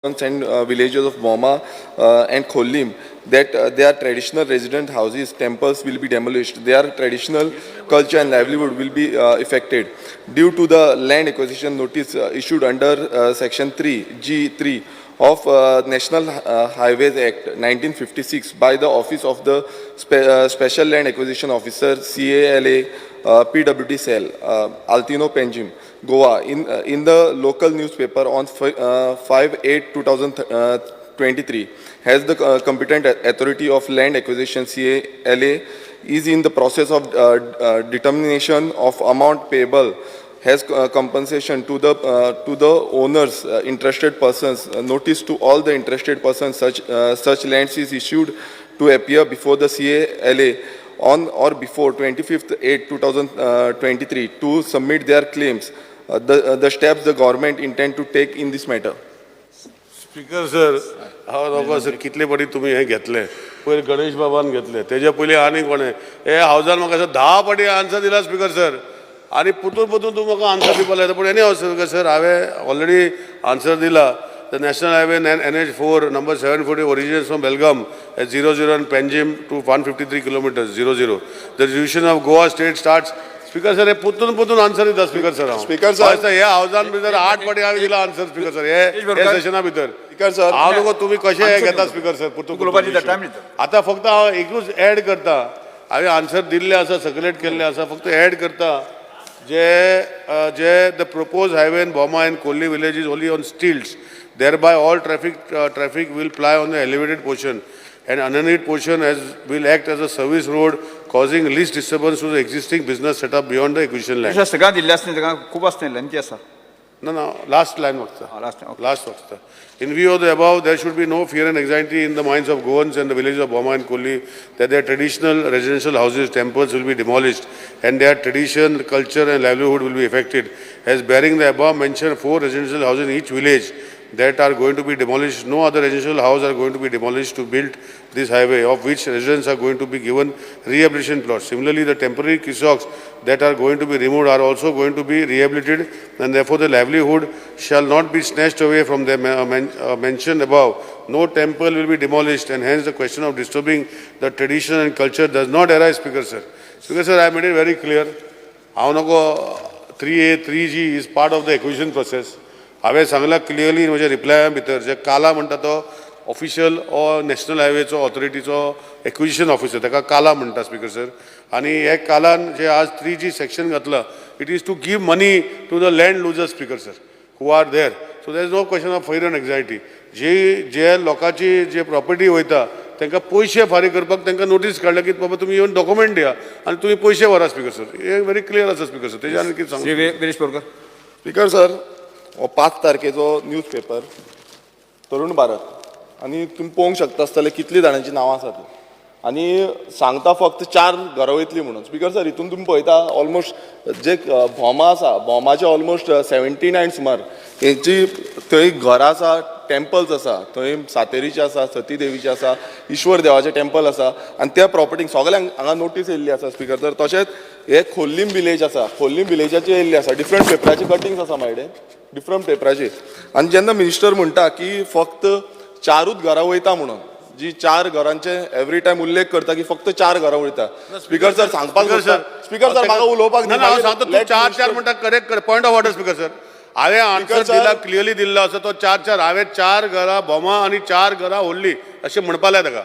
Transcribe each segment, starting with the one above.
And villages of Bhoma and Khorlim that their traditional resident houses, temples will be demolished. Their traditional culture and livelihood will be affected due to the land acquisition notice issued under Section 3 G3 of National Highways Act 1956 by the Office of the Special Land Acquisition Officer, CALA, PWD Cell, Altino Panjim, Goa, in the local newspaper on 5/8/2023, has the competent authority of land acquisition, CALA, is in the process of determination of amount payable has compensation to the owners, interested persons, notice to all the interested persons such lands is issued to appear before the CALA on or before 25th 8 2023 to submit their claims, the steps the government intend to take in this matter. Speaker sir, हांव नकळो sir, कितले फावटी तुमी हें घेतलें. पयर गणेश बाबान घेतलें, तेज्या पयलीं आनी कोणें हे हावजान म्हाका सर 10 फावटी आन्सर दिला स्पीकर सर. आनी पुतून पुतून तूं म्हाका आन्सर दिवपा लायता. पूण एनी हाव स्पीकर सर, हांवें ऑलरेडी आन्सर दिला. The National Highway NH 4 number 740 originates from Belgaum at 00 and Panjim to 153 kilometers 00. The jurisdiction of Goa State starts. Speaker sir, हे पुतून पुतून आन्सर दिता स्पीकर सर हांव. Speaker sir. हय, हे हावजान भितर आठ फावटी हांवें दिला आन्सर स्पीकर सर, हे सेशना भितर. Speaker sir. हांव नको, तुमी कशें हे घेता स्पीकर सर पुतून? उलोवपाची time दिता. आतां फक्त हांव एकूच एड करता. हांवें आन्सर दिल्ले आसा, सर्कुलेट केल्ले आसा. फक्त एड करता जे the proposed highway in Bhoma and Khorlim village is only on stilts, thereby all traffic will ply on the elevated portion and underneath portion as will act as a service road, causing least disturbance to the existing business setup beyond the acquisition land. सगळ्यां दिल्लें आसता ताका, खूब आसता, lengthy आसा. No, last line वचता. Last, okay. Last वचता. In view of the above, there should be no fear and anxiety in the minds of Goans and the village of Bhoma and Khorlim that their traditional residential houses, temples will be demolished and their tradition, culture and livelihood will be affected. As bearing the above mentioned four residential houses in each village that are going to be demolished, no other residential house are going to be demolished to build this highway, of which residents are going to be given rehabilitation plots. Similarly, the temporary kiosks that are going to be removed are also going to be rehabilitated and therefore the livelihood shall not be snatched away from them mentioned above. No temple will be demolished and hence the question of disturbing the tradition and culture does not arise, Speaker sir. Speaker sir, I made it very clear. हांव नको, 3A 3G is part of the acquisition process. हांवें सांगलां clearly म्हज्या रिप्लाया भितर, जे काला म्हणटा तो official or national हायवेचो ऑथॉरिटीचो एक्विजिशन ऑफिसर, ताका काला म्हणटा स्पीकर सर. आनी हे कालान जे आज 3G section घातला, it is to give money to the land loser, Speaker sir, who are there. So there is no question of fear and anxiety. जी जे लोकांची जे प्रॉपर्टी वयता, तांकां पयशे फारीक करपाक तांकां नोटीस काडल्या की बाबा, तुमी येवन डॉक्युमेंट दिया आनी तुमी पयशे व्हरा. स्पीकर सर, हे व्हेरी क्लियर आसा स्पीकर सर. तेज्या आनी कितें सांगू? श्री विरेश बोरकर. स्पीकर सर, हो 5 तारखेचो न्यूज पेपर तरुण भारत आनी तुमी पळोवंक शकता आसतले कितली जाणांची नांवां आसा ती. आनी सांगता फक्त चार घरां वयतली म्हणून. स्पीकर सर, हितून तुमी पळयता, ऑलमोस्ट जे भोमा आसा, भोमाचे ऑलमोस्ट 79 सुमार हेची थंय घरां आसा, टेम्पल्स आसा थंय. सातेरीचे आसा, सती देवीचे आसा, ईश्वर देवाचें टेम्पल आसा आनी त्या प्रॉपर्टीक सगळ्यांक हांगा नोटीस येयल्ली आसा. स्पीकर सर, तशेंच हे खोर्लीम विलेज आसा, खोर्लीम विलेजाचे येयल्ले आसा. डिफरंट पेपराचे कटिंग्स आसा म्हाजे कडेन, डिफरंट पेपराचे. आनी जेन्ना मिनिस्टर म्हणटा की फक्त चारूच घरां वयता म्हणून, जी चार घरांचे एवरी टायम उल्लेख करता की फक्त चार घरां वयता, स्पीकर सर, सांगपाक स्पीकर सर, स्पीकर सर, म्हाका उलोवपाक ना ना, हांव सांगता, तूं चार चार म्हणटा, correct. Point of order, Speaker sir. हांवें आन्सर दिला, क्लियरली दिल्लो आसा तो चार चार. हांवें चार घरां भोमा आनी चार घरां खोर्ली अशें म्हणपा लाय ताका.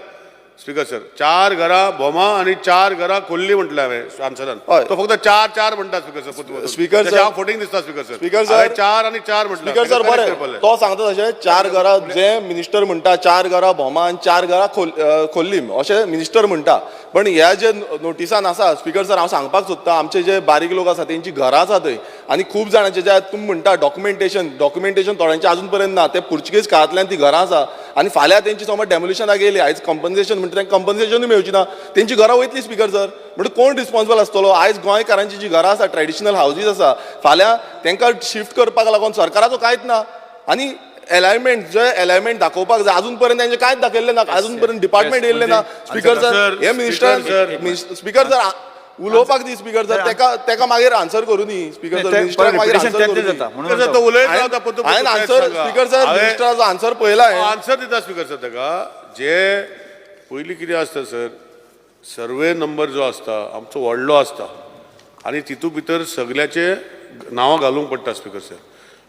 स्पीकर सर, चार घरां भोमा आनी चार घरां खोर्ली म्हटलें हांवें आन्सरान. हय. तो फक्त चार चार म्हणटा स्पीकर सर. स्पीकर सर- हांव फोटींग दिसता स्पीकर सर? स्पीकर सर- हांवें चार आनी चार म्हटलें. स्पीकर सर, बरें, तो सांगता तशें चार घरां जे मिनिस्टर म्हणटा, चार घरां भोमा आनी चार घरां खोर्लीम अशें मिनिस्टर म्हणटा. पण ह्या जे नोटिसान आसा, स्पीकर सर, हांव सांगपाक सोदता, आमचे जे बारीक लोक आसा, तेंची घरां आसा थंय आनी खूब जाणांचे जे तुमी म्हणटा डॉक्युमेंटेशन, डॉक्युमेंटेशन थोड्यांचें अजून पर्यंत ना. ते पुर्तुगेज काळांतल्यान ती घरां आसा आनी फाल्यां तेंची समज डेमोलिशनाक येयली, आयज कंपन्सेशन म्हणटा, तांकां कंपन्सेशनूय मेळची ना, तेंची घरां वयतली. स्पीकर सर, म्हणजे कोण रिस्पॉन्सिबल आसतलो? आयज गोंयकारांची जी घरां आसा, ट्रेडिशनल हावजीस आसा, फाल्यां तांकां शिफ्ट करपाक लागून सरकाराचो कांयच ना. आनी एलायमेंट, जे एलायमेंट दाखोवपाक जाय, अजून पर्यंत तेंचें कांयच दाखयल्लें ना. अजून पर्यंत डिपार्टमेंट येयल्लें ना. स्पीकर सर, हे मिनिस्टर, स्पीकर सर. उलोवपाक दी स्पीकर सर. तेका तेका मागीर आन्सर करूं दी स्पीकर सर, मिनिस्टराक मागीर रिपिटेशन आन्सर तेंचें करूं दी. जाता म्हणून स्पीकर सर, म्हणटा. तो उलयत रावता परतून परतून. हांवें आन्सर, स्पीकर सर, मिनिस्टराचो आन्सर पळयला हांवें. आन्सर दिता स्पीकर सर ताका. जे पयलीं कितें आसता सर, सर्वे नंबर जो आसता आमचो व्हडलो आसता आनी तितू भितर सगल्याचे नांवां घालूंक पडटा स्पीकर सर.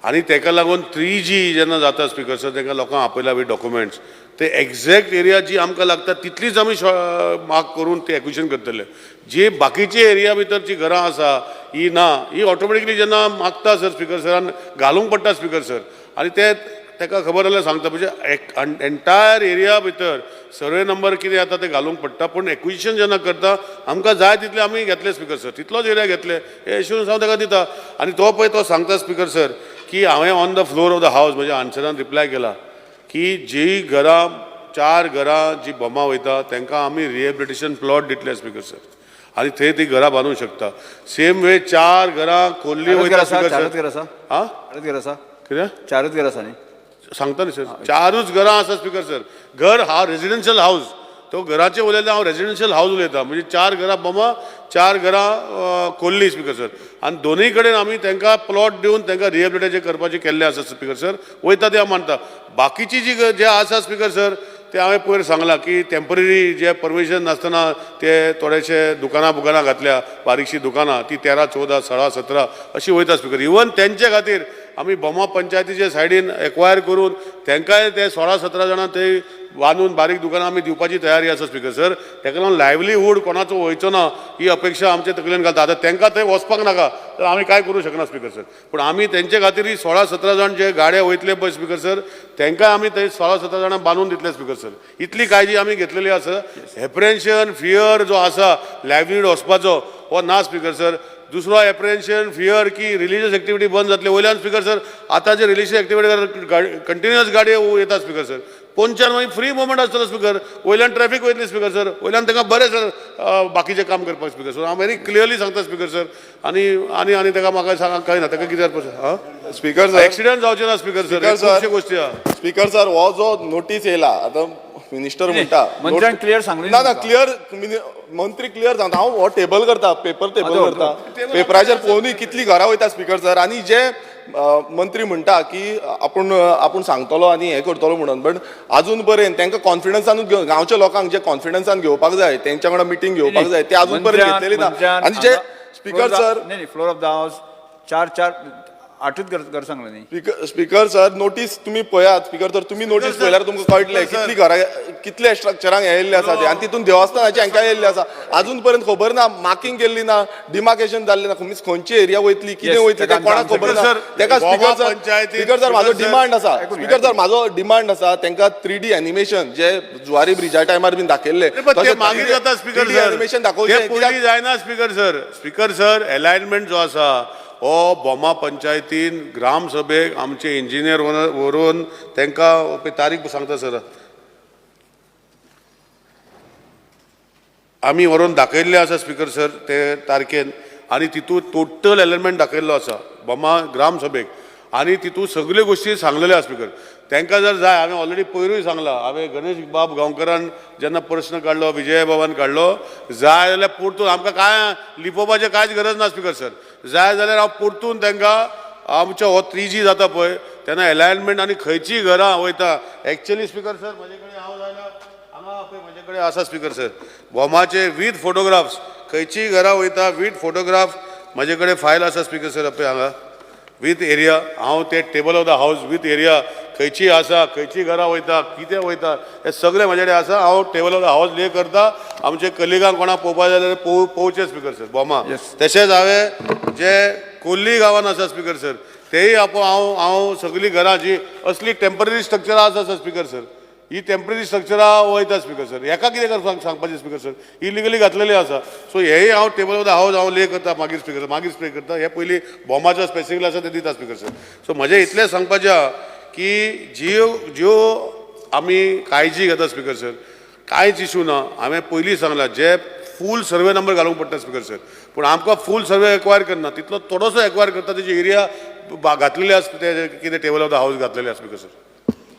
आनी तेका लागून 3G जेन्ना जाता स्पीकर सर, तांकां लोकांक आपयला वीथ डॉक्युमेंट्स, ते एग्जॅक्ट एरिया जी आमकां लागता तितलीच आमी मार्क करून ते एक्विशन करतले. जे बाकीचे एरिया भितर जी घरां आसा ही ना, ही ऑटोमॅटिकली जेन्ना मागता सर स्पीकर सरान घालूंक पडटा स्पीकर सर. आनी ते ताका खबर जाल्यार सांगता, म्हणजे एंटायर एरिया भितर सर्वे नंबर कितें येता ते घालूंक पडटा. पूण एक्विजिशन जेन्ना करता आमकां जाय तितले आमी घेतले स्पीकर सर, तितलोच एरिया घेतले हे एश्युरन्स हांव ताका दिता. आनी तो पळय तो सांगता स्पीकर सर की हांवें on the floor of the house म्हज्या आन्सरान रिप्लाय केला की जी घरां, चार घरां जी बोमा वयता तांकां आमी रिहेबिलिटेशन प्लॉट दितले स्पीकर सर, आनी थंय ती घरां बांदूंक शकता. सेम वे चार घरां खोर्ली चारूच वयता घरां आसा, स्पीकर चारूच सर. घरां आसा. आं, चारूच घरां आसा. कितें? चारूच घरां आसा न्ही? सांगता न्ही सर, चारूच घरां आसा स्पीकर सर. घर हा रेजिडेन्शियल हावज, तो घराचे उलयता हांव, रेजिडेन्शियल हावज उलयता, म्हणजे चार घरां बोमा, चार घरां खोर्ली स्पीकर सर. आनी दोनूय कडेन आमी तांकां प्लॉट दिवन तांकां रिहेबिलिटेशन करपाचें केल्लें आसा स्पीकर सर. वयता ते हांव मानता. बाकीची जी जे आसा स्पीकर सर, ते हांवें पयर सांगलां की टेंपररी जे परमिशन नासतना ते थोडेशे दुकानां बुकानां घातल्या, बारीकशीं दुकानां, ती 13, 14, 16, 17 अशी वयता स्पीकर. इवन तेंचे खातीर आमी बोमा पंचायतीचे सायडीन एक्वायर करून तांकांय ते 16, 17 जाणां ते बांदून बारीक दुकानां आमी दिवपाची तयारी आसा स्पीकर सर. ताका लागून लायवलीहूड कोणाचो वयचो ना ही अपेक्षा आमचे तकलेन घालता. आतां तांकां थंय वचपाक नाका तर आमी कांय करूं शकना स्पीकर सर. पूण आमी तेंचे खातीर 16, 17 जाण जे गाडे वयतले पळय स्पीकर सर, तांकां आमी थंय 16, 17 जाणां बांदून दितले स्पीकर सर. इतली काळजी आमी घेतलेली आसा. एप्रेन्शन फियर जो आसा लायवलीहूड वचपाचो हो ना स्पीकर सर. दुसरो एप्रेन्शन फियर की रिलीजियस एक्टिविटी बंद जातले वयल्यान स्पीकर सर, आतां जे रिलीजियस एक्टिविटी कंटिन्युअस गाडयो येता स्पीकर सर, पोंच्यान मागीर फ्री मुवमेंट आसतलो स्पीकर, वयल्यान ट्रॅफिक वयतली स्पीकर सर, वयल्यान तांकां बरें सर बाकीचें काम करपाक स्पीकर सर. हांव व्हेरी क्लियरली सांगता स्पीकर सर. आनी आनी आनी ताका म्हाका सांग कळना ताका कितें हां स्पीकर सर, एक्सिडंट जावचे ना स्पीकर सर, स्पीकर सर. खुबश्यो गोश्टी आहा. स्पीकर सर, हो जो नोटीस येयला आतां मिनिस्टर म्हणटा, मंत्र्यान clear सांगलें ना ना तुमकां. क्लियर मंत्री क्लियर सांगता. हांव हो टेबल करता, पेपर टेबल आं, करता, पेपराचेर पळोवनी कितली घरां वयता स्पीकर सर. आनी जे मंत्री म्हणटा की आपूण आपूण सांगतलो आनी हें करतलो म्हणून, बट अजून पर्यंत तांकां कॉन्फिडन्सानूच घेवन गांवच्या लोकांक जे कॉन्फिडन्सान घेवपाक जाय, तेंच्या वांगडा मिटींग घेवपाक जाय, ते अजून पर्यंत घेतलेली ना. आनी जे स्पीकर सर, नाही, फ्लोर ऑफ the house चार चार आठूच घर घर सांगलें न्ही. स्पीकर सर, नोटीस तुमी पळयात स्पीकर सर, तुमी नोटीस पळयल्यार तुमकां कळटलें कितली घरां कितले स्ट्रक्चरांक येयल्ले आसा ते, आनी तितून देवस्थानाचे हांकां येयल्ले आसा. अजून पर्यंत खबर ना, मार्किंग केल्ली ना, डिमार्केशन जाल्लें ना, मीन्स खंयची एरिया वयतली, कितें वयतली तें कोणाक खबर ना. तेका स्पीकर सर, स्पीकर सर म्हाजो डिमांड आसा, स्पीकर सर म्हाजो डिमांड आसा तांकां 3D animation जे जुवारी ब्रिजा टायमार बीन दाखयल्ले मागीर जाता स्पीकर सर, एनिमेशन दाखोवचें पयलीं जायना speaker sir. Speaker sir, alignment जो आसा हो बोमा पंचायतीन ग्रामसभेक आमचे इंजिनियर व्हरून तांकां तारीख सांगता सर, आमी व्हरून दाखयल्ले आसा स्पीकर सर ते तारखेन, आनी तितूंत टोटल एलायनमेंट दाखयल्लो आसा बोमा ग्रामसभेक, आनी तितूंत सगल्यो गोश्टी सांगलेल्यो आसा स्पीकर. तांकां जर जाय, हांवें ऑलरेडी पयरूय सांगलां, हांवें गणेश बाब गांवकरान जेन्ना प्रश्न काडलो, विजय बाबान काडलो, जाय जाल्यार परतून आमकां कांय लिपोवपाचें कांयच गरज ना स्पीकर सर. जाय जाल्यार हांव परतून तांकां आमचो हो 3G जाता पळय तेन्ना एलायनमेंट आनी खंयचीय घरां वयता एक्चुअली स्पीकर सर म्हजे कडेन हांव जाल्यार हांगा पळय म्हजे कडेन आसा स्पीकर सर बोमाचे वीथ फोटोग्राफ्स, खंयचीय घरां वयता वीथ फोटोग्राफ म्हजे कडेन फायल आसा स्पीकर सर. पळय हांगा वीथ एरिया, हांव ते table of the house with area खंयची आसा, खंयची घरां वयता, कितें वयता हें सगळें म्हजे कडेन आसा. हांव table of the house ले करता, आमचे कलिगांक कोणाक पळोवपा जाय जाल्यार पळोवचें स्पीकर सर बोमा. तशेंच हांवें जे कोल्ली गांवान आसा स्पीकर सर, तेय आपूण हांव हांव सगळीं घरां जी असली टेंपररी स्ट्रक्चरां आसा सर स्पीकर सर, ही टेंपररी स्ट्रक्चरां वयता स्पीकर सर, हेका कितें करपाक सांगपाचें स्पीकर सर, इलिगली घातलेली आसा. सो हेय हांव टेबल ऑफ the house हांव ले करता, मागीर स्पीकर सर मागीर स्प्रे करता, हे पयलीं बोमाचो स्पेसिफिकली आसा ते दिता स्पीकर सर. सो म्हजें इतलें सांगपाचें आहा की ज्यो ज्यो आमी काळजी घेता स्पीकर सर, कांयच इशू ना. हांवें पयलीं सांगलां जे फूल सर्वे नंबर घालूंक पडटा स्पीकर सर, पूण आमकां फूल सर्वे एक्वायर करना, तितलो थोडोसो एक्वायर करता, तेजी एरिया घातलेली आसा ते कितें टेबल ऑफ the house घातलेली आसा speaker sir.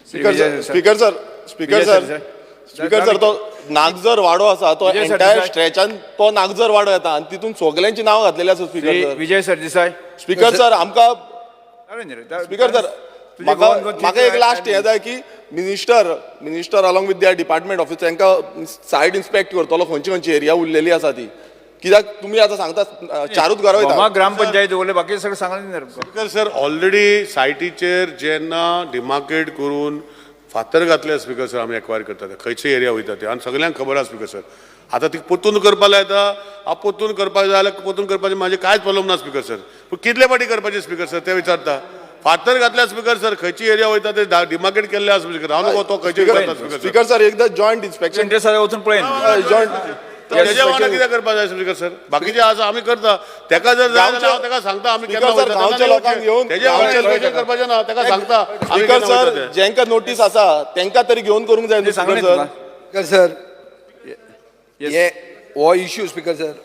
Speaker sir, speaker sir, speaker sir, speaker sir, तो नागजर वाडो आसा तो विजय एंटायर सरदेसाय. स्ट्रेचान तो नागजर वाडो येता आनी तितून सगल्यांची नांव घातलेली आसा Shri speaker sir. Vijay Sardesai. Speaker sir, आमकां स्पीकर स्पीकर सर, म्हाका म्हाका एक लास्ट हें जाय की minister along with their department office तांकां सायड इन्स्पेक्ट करतलो खंयची खंयची एरिया उरलेली आसा ती, कित्याक तुमी आतां सांगता चारूच घरां भोमा वयता. ग्रामपंचायत उरले, बाकी सगळें सांगलें न्ही. स्पीकर सर, ऑलरेडी सायटीचेर जेन्ना डिमार्केट करून फातर घातले स्पीकर सर, आमी एक्वायर करता ते खंयचे एरिया वयता ते आनी सगल्यांक खबर आसा स्पीकर सर. आतां ती परतून करपा लायता, हांव परतून करपाक जाय जाल्यार परतून करपाचें म्हाजें कांयच प्रॉब्लम ना स्पीकर सर, पूण कितले फाटी करपाचें स्पीकर सर ते विचारता. फातर घातल्या स्पीकर सर, खंयची एरिया वयता ते डिमार्केट केल्ले आसा स्पीकर, हांव नको तो खंयचे विचारता स्पीकर सर. स्पीकर सर, एकदां जॉयंट इन्स्पेक्शन इंट्रस्ट आसा वचून पळयन. जॉयंट तेज्या वांगडा कितें करपाक जाय स्पीकर सर, बाकीचे आसा आमी करता, तेका जर जाय जाल्यार हांव तेका सांगता आमी केन्ना स्पीकर सर, वयता, तेन्ना गांवच्या लोकांक घेवन तेज्या वांगडा गांवच्या इन्स्पेक्शन करपाचें ना, तेका सांगता आमी स्पीकर केन्ना वयता सर, ते. जेंका नोटीस आसा तेंका तरी घेवन करूंक जाय न्हू सांगलें स्पीकर सर. तुका. स्पीकर सर, हे हो इश्यू स्पीकर सर.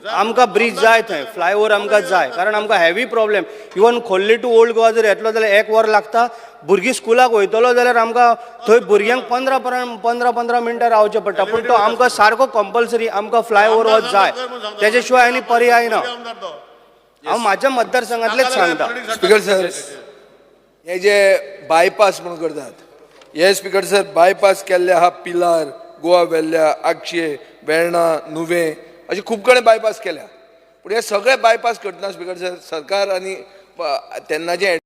आमकां ब्रीज जाय थंय, फ्लायओवर आमकां जाय, कारण आमकां heavy problem. Even Khorlim to Old Goa जर येतलो जाल्यार एक वर लागता. भुरगीं स्कुलाक वयतलो जाल्यार आमकां थंय भुरग्यांक 15-15 मिनटां रावचें पडटा. पूण तो आमकां सारको कंपल्सरी आमकां फ्लायओवर हो जाय, तेजे शिवाय आनी पर्याय ना. हांव म्हाज्या मतदारसंघातलेच सांगता. स्पीकर सर, हे जे बायपास म्हणून करतात हे स्पीकर सर, बायपास केल्ले आहा पिलार, गोवा वेल्ल्या, आगशे, वेर्णा, नुवें अशे खूब कडेन बायपास केल्या. पूण हे सगळे बायपास करतना स्पीकर सर, सरकार आनी तेन्नाचे